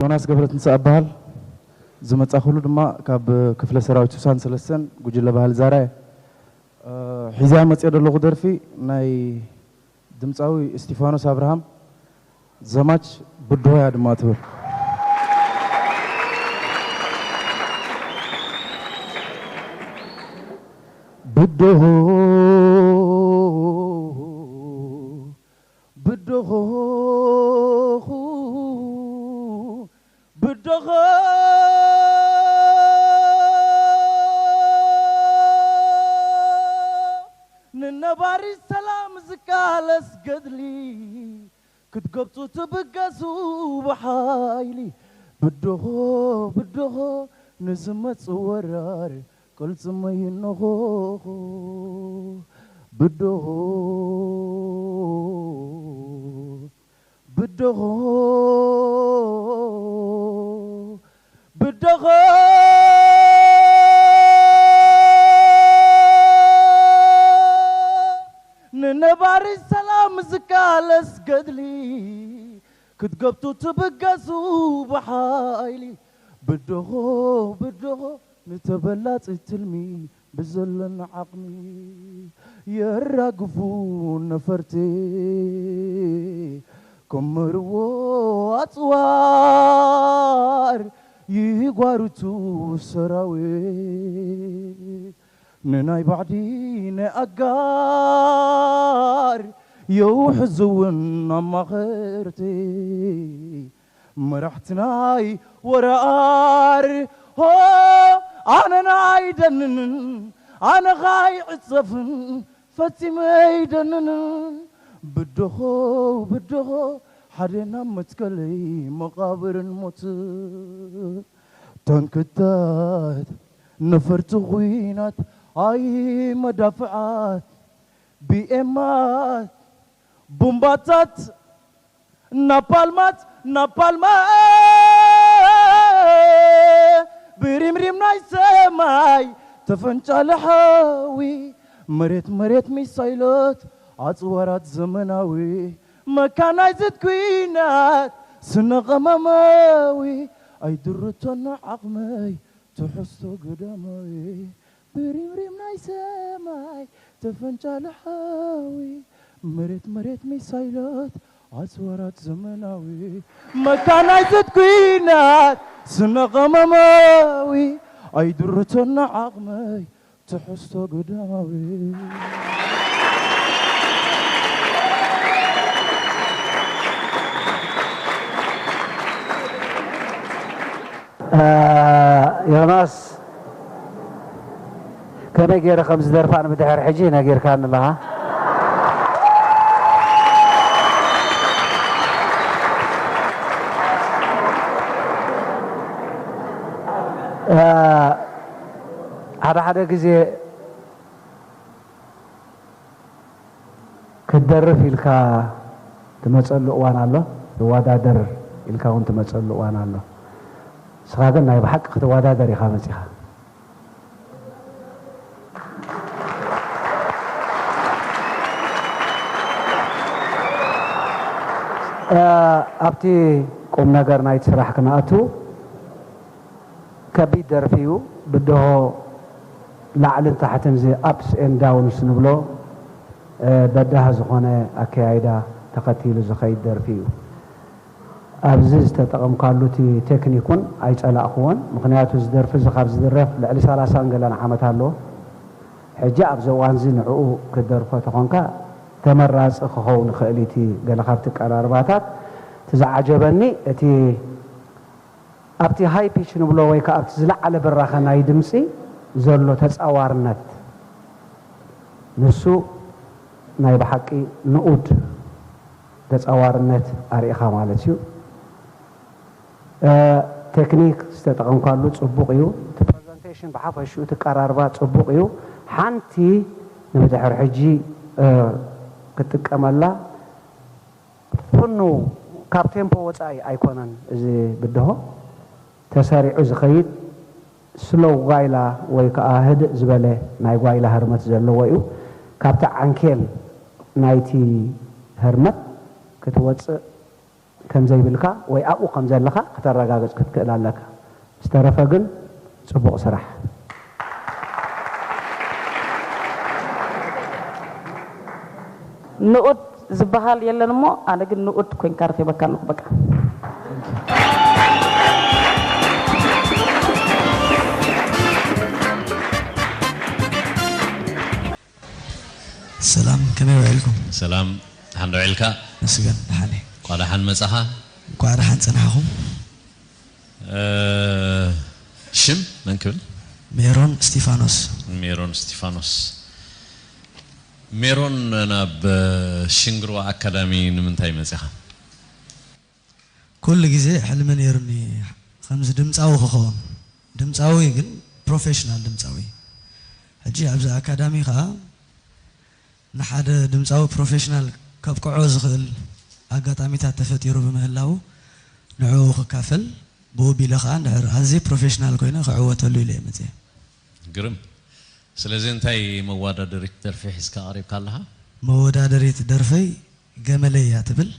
ዮናስ ገብረትንሳእ እበሃል። ዝመጻእኩሉ ድማ ካብ ክፍለ ሰራዊት ስሳን ሰለስተን ጉጅለ ባህሊ ዛራ እየ። እ፣ ሒዘያ መጽየ ዘለኹ ደርፊ ናይ ድምጻዊ እስቲፋኖስ ኣብርሃም ዘማች ብድሆ እያ ድማ ትብል። ብድሆ ብድሆ ብድሆ ንነባሪ ሰላም ዝቃለስ ገድሊ ክትገብጹ ትብገሱ ብሓይሊ። ብድሆ ብድሆ ንዝመጽእ ወራር ቅልጽመይ እንሆ። ብድሆ ብድሆ ብድሆ ንነባሪ ሰላም ዝቃለስ ገድሊ ክትገብጡ ትብገሱ ብሓይሊ። ብድሆ ብድሆ ንተበላጺ ትልሚ ብዘለና ዓቕሚ የራግፉ ነፈርቲ ክምርዎ ኣጽዋር ይጓርቱ ሰራዊት ንናይ ባዕዲ ናይ ኣጋር የውሕዝውን ኣማኸርቲ መራሕትናይ ወራር ሆ ኣነና ኣይደንንን ኣነኻ ኣይዕጸፍን ፈጺመ ኣይደንንን ብድሆ ብድሆ ሓደ ናብ መትከለይ መቓብርን ሞት ታንክታት ነፈርቲ ኹናት ኣይ መዳፍዓት ቢኤማት ቡምባታት ናፓልማት ናፓልማ ብሪምሪም ናይ ሰማይ ተፈንጫለ ሓዊ መሬት መሬት ሚሳይሎት ኣጽዋራት ዘመናዊ መካናይዝድ ኲናት ስነ ቀመማዊ ኣይድርቶና ዓቕመይ ትሕዝቶ ገዳማዊ ብሪምሪም ናይ ሰማይ ተፈንጫለ ሓዊ መሬት መሬት ሚሳይላት ኣጽዋራት ዘመናዊ መካናይዝድ ኲናት ስነ ቀመማዊ ኣይድርቶና ዓቕመይ ትሕዝቶ ገዳማዊ። ዮናስ ከመይ ገይረ ከም ዝደርፋ ንብድሕር ሕጂ ነጊርካኒ ኣለኻ። ሓደ ሓደ ግዜ ክትደርፍ ኢልካ ትመጸሉ እዋን ኣሎ፣ ትወዳደር ኢልካ እውን ትመጸሉ እዋን ኣሎ። ንስኻ ግን ናይ ብሓቂ ክትወዳደር ኢኻ መጺኻ። ኣብቲ ቁም ነገር ናይቲ ስራሕ ክንኣቱ ከቢድ ደርፊ እዩ። ብድሆ ላዕልን ታሕትን እዚ ኣፕስ ኤንድ ዳውንስ ንብሎ በዳህ ዝኾነ ኣከያይዳ ተኸቲሉ ዝኸይድ ደርፊ እዩ። ኣብዚ ዝተጠቐምካሉ እቲ ቴክኒክ እውን ኣይጸላእክዎን። ምኽንያቱ እዚ ደርፊ እዚ ካብ ዝድረፍ ልዕሊ ሰላሳን ገለን ዓመት ኣለዎ። ሕጂ ኣብዚ እዋን እዚ ንዕኡ ክትደርፎ ተኾንካ ተመራጺ ክኸውን ይኽእል እዩ። እቲ ገለ ካብቲ ቀራርባታት እቲ ዝዓጀበኒ እቲ ኣብቲ ሃይ ፒች ንብሎ ወይ ከዓ ኣብቲ ዝለዓለ ብራኸ ናይ ድምፂ ዘሎ ተፃዋርነት ንሱ ናይ ብሓቂ ንኡድ ተፃዋርነት ኣርእኻ ማለት እዩ። ቴክኒክ ዝተጠቐምካሉ ፅቡቕ እዩ። እቲ ፕሬዘንቴሽን ብሓፈሽኡ እቲ ቀራርባ ፅቡቕ እዩ። ሓንቲ ንብድሕር ሕጂ ክትጥቀመላ ፍኑ ካብ ቴምፖ ወፃኢ ኣይኮነን። እዚ ብድሆ ተሰሪዑ ዝኸይድ ስሎው ጓይላ ወይ ከዓ ህድእ ዝበለ ናይ ጓይላ ህርመት ዘለዎ እዩ። ካብቲ ዓንኬል ናይቲ ህርመት ክትወፅእ ከም ዘይብልካ ወይ ኣብኡ ከም ዘለኻ ከተረጋግጽ ክትክእል ኣለካ። ዝተረፈ ግን ጽቡቕ ስራሕ። ንኡድ ዝበሃል የለን እሞ ኣነ ግን ንኡድ ኮይንካ ረኺበካ ኣለኹ በቃ። ሰላም ከመይ ውዒልኩም? ሰላም፣ ደሓን ዶ ውዒልካ? መስገን ደሓን እየ። እንኳዕ ደሓን መጻኻ። እንኳዕ ደሓን ጸናሕኹም። እ፣ ሽም መን ክብል? ሜሮን እስቲፋኖስ። ሜሮን እስቲፋኖስ። ሜሮን፣ ናብ ሽንግርዋ ኣካዳሚ ንምንታይ መጺኻ? ኩሉ ግዜ ሕልሚ ነይሩኒ ከምዚ ድምፃዊ ክኸውን። ድምፃዊ ግን ፕሮፌሽናል ድምፃዊ። ሕጂ ኣብዚ ኣካዳሚ ከዓ ንሓደ ድምፃዊ ፕሮፌሽናል ከብቅዖ ዝኽእል ኣጋጣሚታት ተፈጢሩ ብምህላዉ ንዕኡ ክካፈል ብኡ ቢለ ከዓ እንድሕር ኣዝየ ፕሮፌሽናል ኮይነ ክዕወተሉ ኢለ እየ መፅየ። ግርም። ስለዚ እንታይ መወዳደሪት ደርፊ ሒዝካ ቀሪብካ ኣለኻ? መወዳደሪት ደርፈይ ገመለይ እያ ትብል።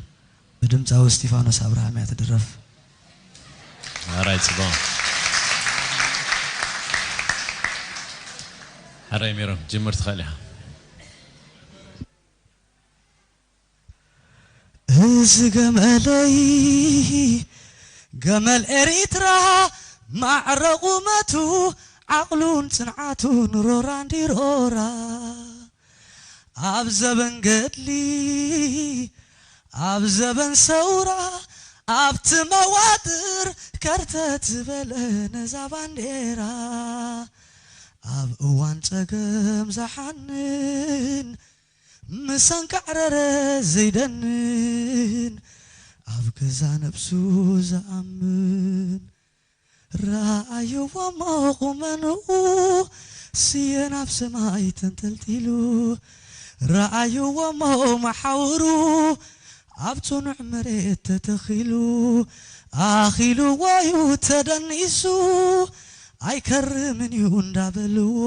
ብድምፃዊ እስቲፋኖስ ኣብርሃም እያ ትድረፍ። ኣራይ ጽቡቕ። ሕራይ ሜሮን ጅምር ትኽእል ኢኻ። እዚ ገመለይ ገመል ኤሪትራ ማዕረ ቁመቱ ዓቕሉን ጽንዓቱን ሮራ እንዲሮራ ኣብ ዘበን ገድሊ ኣብ ዘበን ሰውራ ኣብቲ መዋጥር ከርተት ዝበለ ነዛ ባንዴራ ኣብ እዋን ጸገም ዝሓንን ምሳን ካዕረረ ዘይደንን ኣብ ገዛ ነብሱ ዝኣምን ረኣይዎ እሞ ቁመንኡ ስየ ናብ ሰማይ ተንጠልጢሉ ረኣይዎ እሞ መሓውሩ ኣብ ጽኑዕ መሬት ተተኺሉ ኣኺልዎ እዩ ተደኒሱ ኣይከርምን እዩ እንዳበልዎ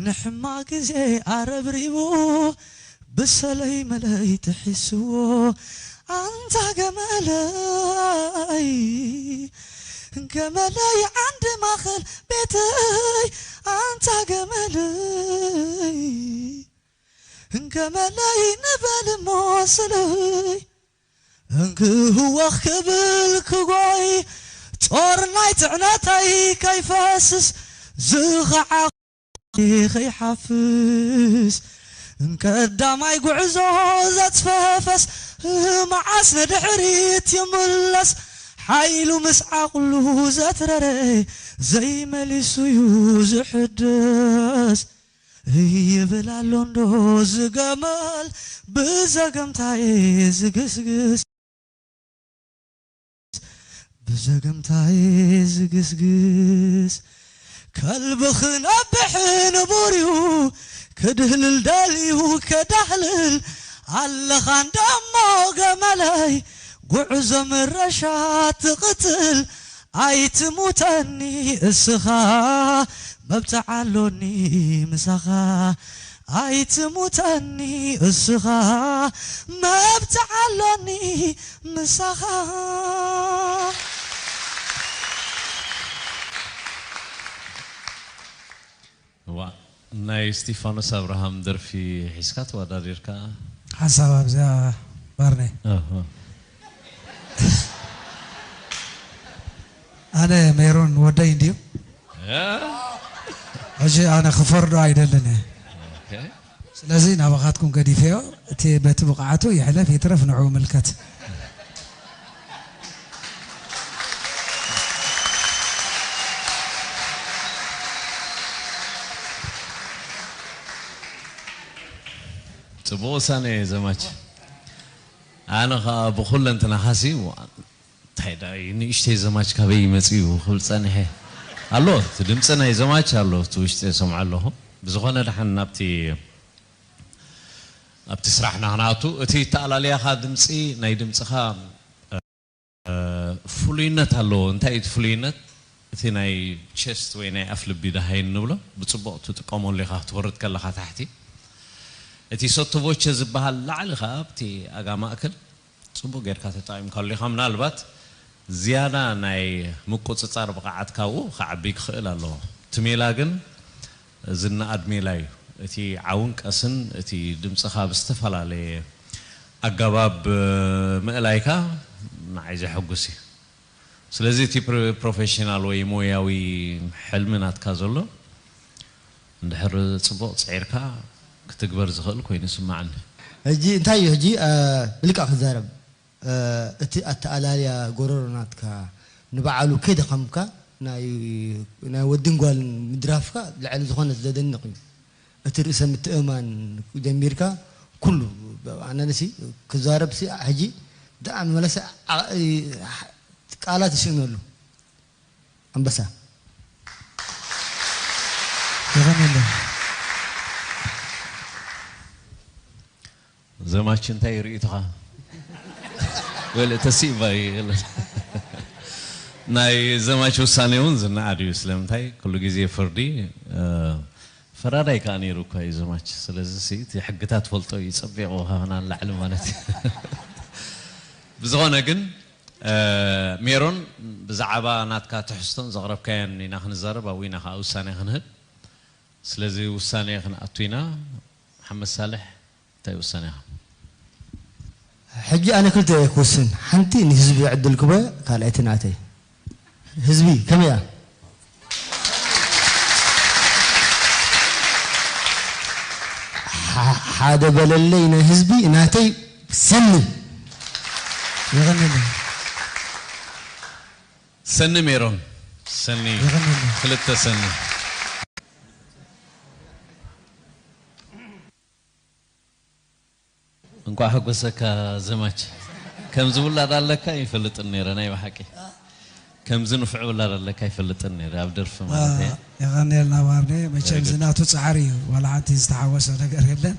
ንሕማቕ ግዜ ኣረብሪቡ ብሰለይ መለይ ትሒስዎ ኣንታ ገመለይ ገመለይ ዓንዲ ማእኸል ቤተይ ኣንታ ገመለይ ገመለይ ንበል እሞ ስለይ እንክህወኽ ክብል ክጎይ ጾር ናይ ጽዕነተይ ከይፈስስ ዝኸዓ ከይሓፍስ ቀዳማይ ጉዕዞ ዘጽፈፈስ መዓስ ንድሕሪት ይምለስ ሓይሉ ምስ ዓቕሉ ዘትረረ ዘይመሊሱ እዩ ዝሕደስ ይብል ኣሎ እንዶ ዝገመል ብዘገምታየ ዝግስግስ ብዘገምታየ ዝግስግስ ከልቢ ክነብሕ ንቡር እዩ ክድህልል ደልዩ ከዳህልል ኣለኻ እንዳሞ ገመለይ ጉዕዞ ምረሻ ትቕትል ኣይትሙተኒ እስኻ መብጽዓ ኣሎኒ ምሳኻ ኣይትሙተኒ እስኻ መብጽዓ ኣሎኒ ምሳኻ ዋ ናይ እስቲፋኖስ ኣብርሃም ደርፊ ሒዝካ ተወዳዲርካ ሓሳብ ኣብዚኣ ባርነ ኣህ። ኣነ ሜሮን ወደይ እንድዩ ሕጂ ኣነ ክፈርዶ ኣይደልን እየ ኦኬ። ስለዚ ናባኻትኩም ገዲፈዮ እቲ በቲ ብቕዓቱ ይሕለፍ ይትረፍ ንዑ ምልከት ጽቡቕ ውሳነ እዩ ዘማች ኣነ ኸዓ ብኹለንትናኻሲ እንታይ ዳይ ንእሽተይ ዘማች ካበይ ይመጽእ እዩ ክብል ጸኒሐ ኣሎ እቲ ድምፂ ናይ ዘማች ኣሎ እቲ ውሽጢ ሰምዖ ኣለኹ ብዝኾነ ደሓን ናብቲ ኣብቲ ስራሕና ክንኣቱ እቲ ተኣላልያኻ ድምፂ ናይ ድምፅኻ ፍሉይነት ኣለዎ እንታይ እቲ ፍሉይነት እቲ ናይ ቸስት ወይ ናይ ኣፍ ልቢ ደሃይ እንብሎ ብፅቡቕ ትጥቀመሉ ኢኻ ክትወርድ ከለኻ ታሕቲ እቲ ሶቶቮቸ ዝበሃል ላዕሊ ኸዓ ኣብቲ ኣጋ ማእከል ጽቡቕ ጌርካ ተጠቒምካሉ ኢኻ። ምናልባት ዝያዳ ናይ ምቁጽጻር ብቕዓት ካብኡ ክዓቢ ክኽእል ኣለዎ። እቲ ሜላ ግን ዝነኣድ ሜላ እዩ። እቲ ዓውን ቀስን እቲ ድምጽኻ ብዝተፈላለየ ኣገባብ ምእላይካ ንዓይ ዘሐጉስ እዩ። ስለዚ እቲ ፕሮ-፣ ፕሮፌሽናል ወይ ሞያዊ ሕልሚ ናትካ ዘሎ እንድሕር ጽቡቕ ጽዒርካ ክትግበር ዝኽእል ኮይኑ ይስምዓኒ። ሕጂ እንታይ እዩ ሕጂ፣ እ፣ ብልቃ ክዛረብ፣ እ፣ እቲ ኣተኣላልያ ጎረሮ ናትካ ንበዓሉ ከይደኸምካ ናይ፣ ናይ ወድን ጓልን ምድራፍካ ልዕሊ ዝኾነ ዘደንቕ እዩ። እቲ ርእሰ ምትእምማን ጀሚርካ ኩሉ ኣነንሲ ክዛረብሲ ሕጂ ብጣዕሚ መለሰ ዓ-፣ ቃላት ይስእነሉ። ኣንበሳ። የቐንየለይ። ዘማች እንታይ ርእይቶኻ? ወለ ተሲባ እዩ። ናይ ዘማች ውሳኔ እውን ዝነኣድ እዩ። ስለምንታይ ኩሉ ግዜ ፍርዲ፣ እ፣ ፈራዳይ ከኣ ነይሩ እኳ እዩ ዘማች። ስለዚ ሲ እቲ ሕግታት ፈልጦ እዩ፣ ጸቢቑ ካብና ንላዕሊ ማለት እዩ። ብዝኾነ ግን፣ እ፣ ሜሮን ብዛዕባ ናትካ ትሕዝቶን ዘቕረብካዮን ኢና ክንዛረብ፣ ኣብኡ ኢና ከኣ ውሳኔ ክንህብ። ስለዚ ውሳኔ ክንኣቱ ኢና። መሓመድ ሳልሕ፣ እንታይ ውሳኔኻ? ሕጂ ኣነ ክልተ እየ ክውስን፣ ሓንቲ ንህዝቢ ዕድል ክበ፣ ካልኣይቲ ናተይ። ህዝቢ ከመይ እያ? ሓ-፣ ሓደ በለለይ ናይ ህዝቢ ናተይ ሰኒ። የቐንየለይ። ሰኒ ሜሮን፣ ሰኒ፣ የቐንየለይ። ክልተ ሰኒ። እንቋዕ ሓጎሰካ ዘማች። ከምዚ ውላድ ኣለካ ይፈልጥን ነይረ፣ ናይ ብሓቂ። ከምዚ ንፉዕ ውላድ ኣለካ ይፈልጥን ነይረ፣ ኣብ ደርፊ ማለት እየ። የቐንየልና ማርነ። መቸም ዝናቱ ጻዕሪ እዩ፣ ዋላ ሓንቲ ዝተሓወሰ ነገር የለን።